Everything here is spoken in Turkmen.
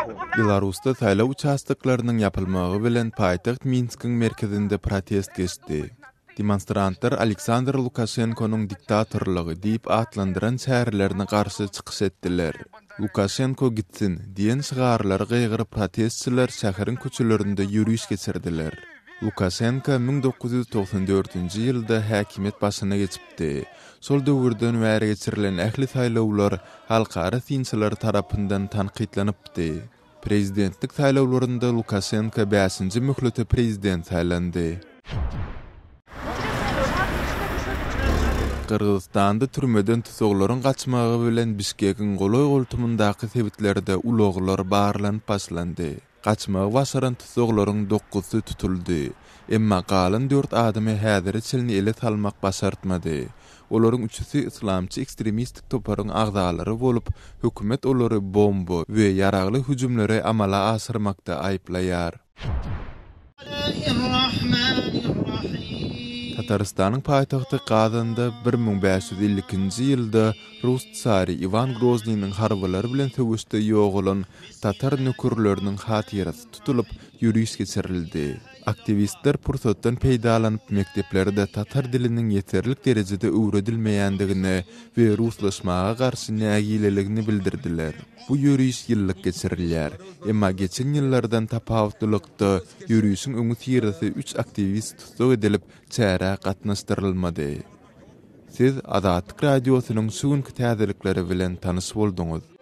Belarusda saýlaw uçastoklarynyň ýapylmagy bilen paýtagt Minskiň merkezinde protest geçdi. Demonstrantlar Aleksandr Lukaşenkonyň diktatorlygy diýip atlandyran çärelerine garşy çykyş etdiler. Lukaşenko gitsin! diýen şygarlary gygyryp protestçiler şäheriň köçelerinde ýöriş geçirdiler. Lukaşenko 1994-nji ýylda häkimiýet başyna geçipdi. Şol döwürden bäri geçirilen ähli saýlawlar halkara synçylary tarapyndan tankytlanypdy. Prezidentlik saýlawlarynda Lukaşenko bäşinji möhlete prezident saýlandy. Gyrgyzystanda türmeden tussaglaryň gaçmagy bilen Bişkegiň golaý-goltumyndaky sebitlerde ulaglar barlanyp başlandy. Gaçmagy başaran tussaglaryň dokuzysy tutuldy. Emma galan dört adamy häzire çenli ele salmak başartmady. Olaryň üçüsi yslamçy ekstremistik toparyň agzalary bolup, hökümet olary bomba we ýaragly hüjümleri amala aşyrmakda aýyplaýar. Tatarystanyň paýtagty Kazanda 1552-nji ýylda rus tsary Iwan Groznynyň harbylary bilen söweşde ýogalan tatar nökerleriniň hatyrasy tutulyp, ýöriş geçirildi. Aktiwistler pursatdan peýdalanyp, mekdeplerde tatar diliniň ýeterlik derejede öwredilmeýändigine we ruslaşmaga garşy nägileligini bildirdiler. Bu ýöriş ýyllyk geçirilýär. Emma geçen ýyllardan tapawutlylykda, ýörişiň öňüsyrasy üç aktiwist tussag edilip, çärä gatnaşdyrylmady. Siz Azatlyk Radiosynyň şu günki täzelikleri bilen tanyş bolduňyz.